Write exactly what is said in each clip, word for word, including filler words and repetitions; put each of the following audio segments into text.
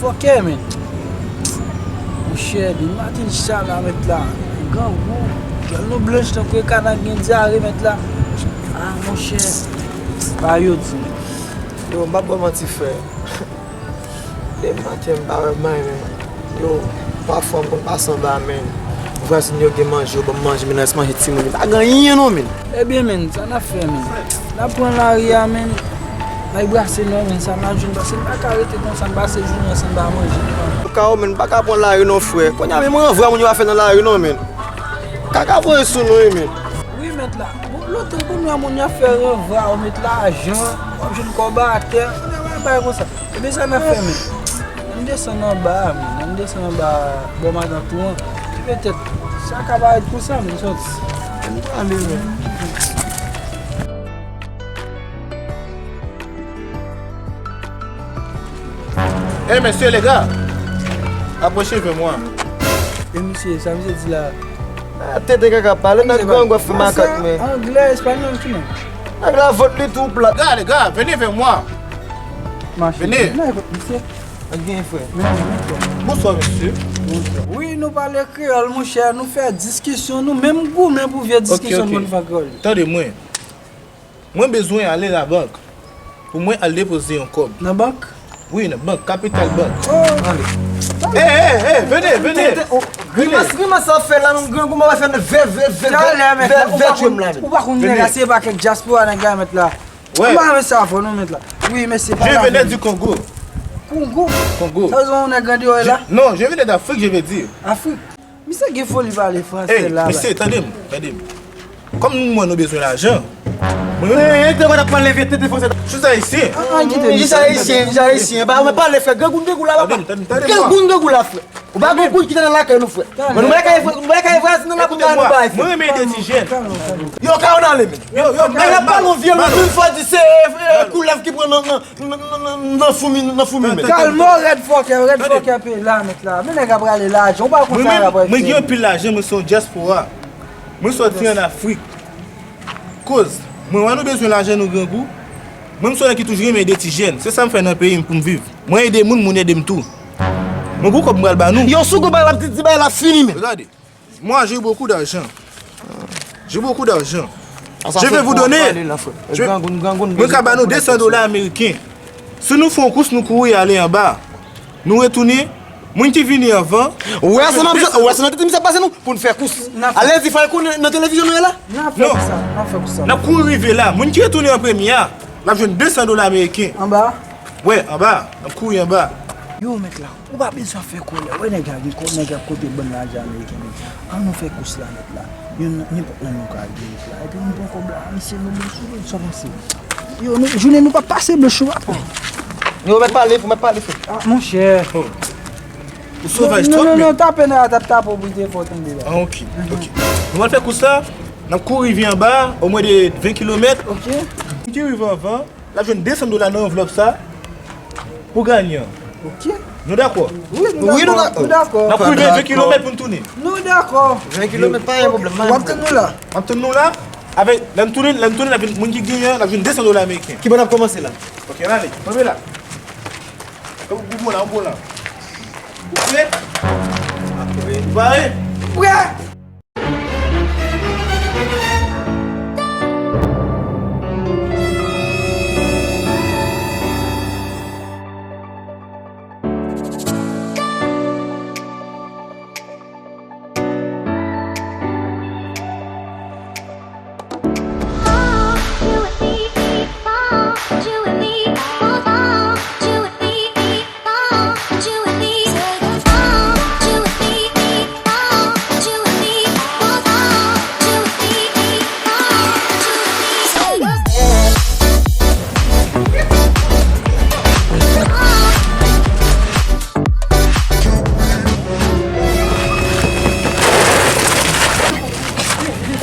Ok, men. Monchè, depi maten chita la, mèt la. Grangou, dyòl nou blanch tankou ekana gen dyare, mèt la. Ah, monchè. Ba yo di. Yo, m p ap ba w manti, frè. Depi maten, m pa wè may, men. Yo, pafwa, m konn pase anba, men. Vwazin yo gen manje, yo ban m manje, men rès manje timoun yo pa gen anyen non, men. Ebyen, men, sa n ap fè, men? N ap pran lari a, men. N ap brase non, men, sa n ap jwenn, paske n pa ka rete konsa, n pase jounen an san n pa manje. Ka, men, n pa ka pran lari non, frè. Kounye a, men, mwen ranvwa moun yo ap fè nan lari non, men. Kaka voye sou nou, wi, men. Wi, mèt la. Bon, lontan pou nou wè moun yo ap fè ranvwa, ou met lajan, w ap jwenn kòb atè, kounye a, w ap bay konsa. Ebyen, sa n ap fè, men? Ann desann anba a, men. Ann desann anba bò matant ou an. Petèt, sa ka parèt pou sa, men, sòti. Ann prale, men. Hey, messieurs, les gars, approchez vers moi. E misye, sa misye di la? Ah, tete kaka pale, nèg grangou ap fè makak, men. Anglè, espanyòl, ki non? Nèg la vant li tou plat. Gars, les gars, venez vers moi. Mache. Venez. Nèg, misye. Ak gen frè. Bonsoir, monsieur. Wi, nou pale kreyòl, monchè. Nou fè diskisyon, nou menm goumen pou vye diskisyon nou konn fè an kreyòl. Tande mwen. Mwen bezwen ale labank pou mwen al depoze yon kòb. Nan bank? Wi, nan bank, Kapital Bank. Oh. Ale. Hey, hey, hey, venez, venez. Grimas, grimas sa w fè la, menm grangou, mwen fè vè, vè, vè, vè, vè, vè, tchwem la, menm. Ou pa konn nèg la, se pa kèk dyaspora nèg la met la. Ouais. Mwen renmen sa fò nou met la. Wi, mesye, pale avè m. Je venais du Congo. Kongo? Kongo. Sa vle di yon nèg grandi wè la? Non, je venais d'Afrique, je veux dire. Afrik? Misye gen foli pale franse la. Mesye, tande m, tande m. Kòm nou, mwen, nou bezwen lajan. Mwen, e, e, te wè n ap pale vye tete franse. Je suis haïtien. Ah, ah, kite li. Li ayisyen, li ayisyen. Ba, mwen pale frè, grangou grangou la, papa. Tande m, tande m, tande m. Grangou grangou la, frè. Ou pa gon kout ki te nan lakay nou, frè. Men nou bay kay, nou bay kay vwazin nan la pou nou bay, frè. Mwen renmen de ti jèn. Yo, ka w ale, men. Yo, yo, nèg la pale yon vye lang, yon fwa di se, e, e, koulèv ki pran nan, nan, nan, nan, nan, nan foumi, nan foumi, men. Kalme w, rèd fòkè, rèd fòkè peyi la, met la. Men nèg ap rale lajan, ou pa konn sa nèg ap rale. Mwen, mwen gen anpil lajan, mwen se yon dyaspora. Mwen sòti ann Afrik. Koz, mwen wè nou bezwen lajan, nou grangou. Mwen, m se yon nèg ki toujou renmen ede ti jèn. Se sa m fè nan peyi m pou m viv. Mwen ede moun, moun ede m tou. Mwen gon kòb m pral ba nou. Yo, sou gon bagay l ap di, di bagay la fini, men. Regardez. Moi, j'ai beaucoup d'argent. J'ai beaucoup d'argent. Je vais vous donner. Mwen ka ba nou de san dola ameriken. Si nou fè yon kous, nou kouri ale anba. Nou retounen. Moun ki vini anvan. Ou wè sa nan, ou wè sa nan tete misye pase nou pou n fè kous. Ale di fè l konnen nan televizyon nou ye la. N ap fè kous sa, n ap fè kous sa. N ap kouri rive la. Moun ki retounen an premye a, l ap jwenn de san dola ameriken. Anba? Wè, anba. N ap kouri anba. Yo, met la. Ou pa bezwen fè kòlè. Wè nèg la gen kòb, nèg ap kote bann lajan ameriken, men. An nou fè kous la, met la. Yon, nenpòt nan nou ka gen, met la. Epi nou pran kòb la, misye, nou bon sou nou, sa w panse? Yo, nou, jounen nou p ap pase blanch, ou pa pran. Yo, mèt pale, mèt pale, frè. Ah, monchè. Ou sovaj twòp, men. Non, non, non, tape nan, tape, tape, ou te fò tande la. Ah, ok, ok. Nou pral fè kous la, n ap kouri rive anba, omwen de ven kilomèt. Ok. Moun ki rive anvan, l ap jwenn de san dola nan anvlòp sa pou ganyan. Ok. Nou dakò? Wi, nou dakò. Nou dakò. N ap kouri ven kilomèt pou n tounen. Nou dakò. Ven kilomèt pa yon pwoblèm. W ap tann nou la. W ap tann nou la. Avèk, lè n tounen, lè n tounen, l ap vin, moun ki genyen an, l ap jwenn de san dola ameriken. Ki bò n ap kòmanse la? Ok, n ale. Kanpe la. Ou bon la, ou bon la. Ou prè? Ou pare? Prè!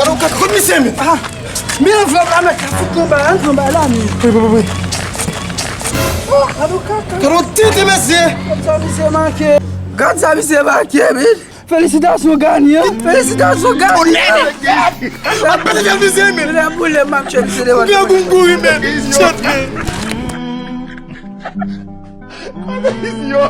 Gade yon kaka, kot misye, men? Ah, men anvlòp la, men ka fout anba, ann anba la, men. Wi, wi, wi, wi. Oh, gade yon kaka. Gade yon tete, mesye. Gad sa misye manke. Gad sa misye manke, men. Felisitasyon, ganyan. Felisitasyon, ganyan. Bonè, mesye. Ap pete fè misye, men. Lè boule, m ap tchwe misye devan. Gen goun kouri, men. Shit, men. Yo,